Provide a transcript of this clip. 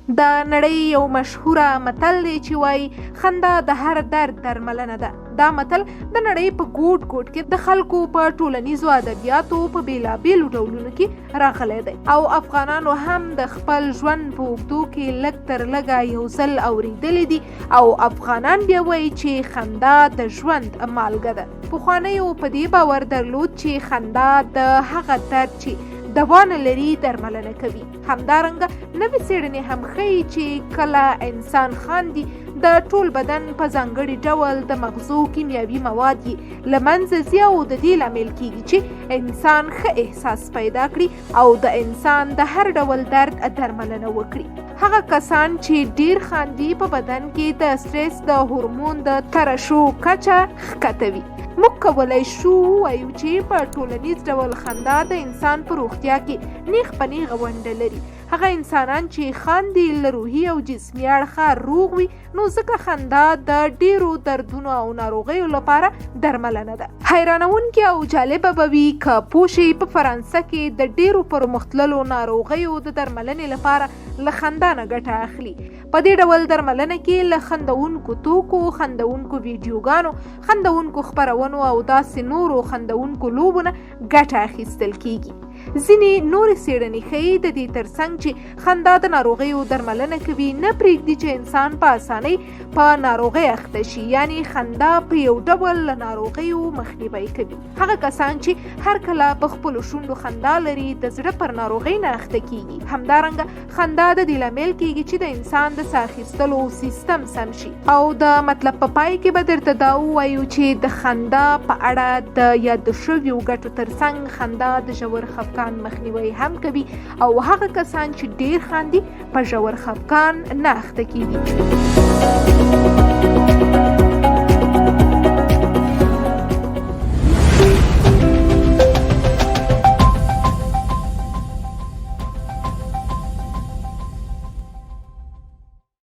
د نړۍ یو مشهوره متل دی چې وایي خندا د هر درد درملنه ده. دا متل د نړۍ په ګوټ ګوټ کې د خلکو په ټولنیزو ادبیاتو په بیلابیلو ډولونو کې راغلی دی او افغانانو هم د خپل ژوند په اوږدو کې لږ تر لږه یو ځل اوریدلی دي او افغانان بیا وایي چې خندا د ژوند مالګه ده. پخوانیو په دې باور درلود چې خندا د هغه درد چې دوا نه لري درملنه کوي. همدارنګه نوې څېړنې هم ښیي چې کله انسان خاندي د ټول بدن په ځانګړي ډول د مغزو کیمیاوي مواد یې له منځه ځي او د دې لامل کیږي چې انسان ښه احساس پیدا کړي او د انسان د هر ډول درد درملنه وکړي. هغه کسان چې ډیر خاندي په بدن کې د استرس د هورمون د ترشح کچه ښکته وي. موږ کولای شو ووایو چې په ټولنیز ډول خندا د انسان په روغتیا کې نیغ په نیغه ونډه لري. هغه انسانان چې خاندي له روحي او جسمي اړخه روغ وي، نو ځکه خندا د ډیرو دردونو او ناروغیو لپاره درملنه ده. حیرانوونکې او جالبه به وي که پوه شئ په فرانسه کې د ډیرو پرمختللو ناروغیو د درملنې لپاره له خندا نه ګټه اخلي. په دې ډول درملنه کې له خندوونکو توکو، خندوونکو ویډیوګانو، خندوونکو خپرونو او داسې نورو خندوونکو لوبو نه ګټه اخیستل کیږي. ځینې نورې څېړنې ښیي د دې ترڅنګ چې خندا د ناروغیو درملنه کوي، نه پرېږدي چې انسان په اسانۍ په ناروغۍ اخته شي، یعنی خندا په یو ډول له ناروغیو مخنیوی کوي. هغه کسان چې هر کله په خپلو شونډو خندا لري د زړه پر ناروغۍ نه اخته کیږي. همدارنګه خندا د دې لامل کیږي چې د انسان د ساه اخیستلو سیستم سم شي. او د مطلب په پای کې به درته دا ووایو چې د خندا په اړه د یادو شویو ګټو ترڅنګ خندا د ژور خفګان مخنیوی هم کوي او هغه کسان چې ډیر خاندي په ژور خفګان نه اخته کیږي.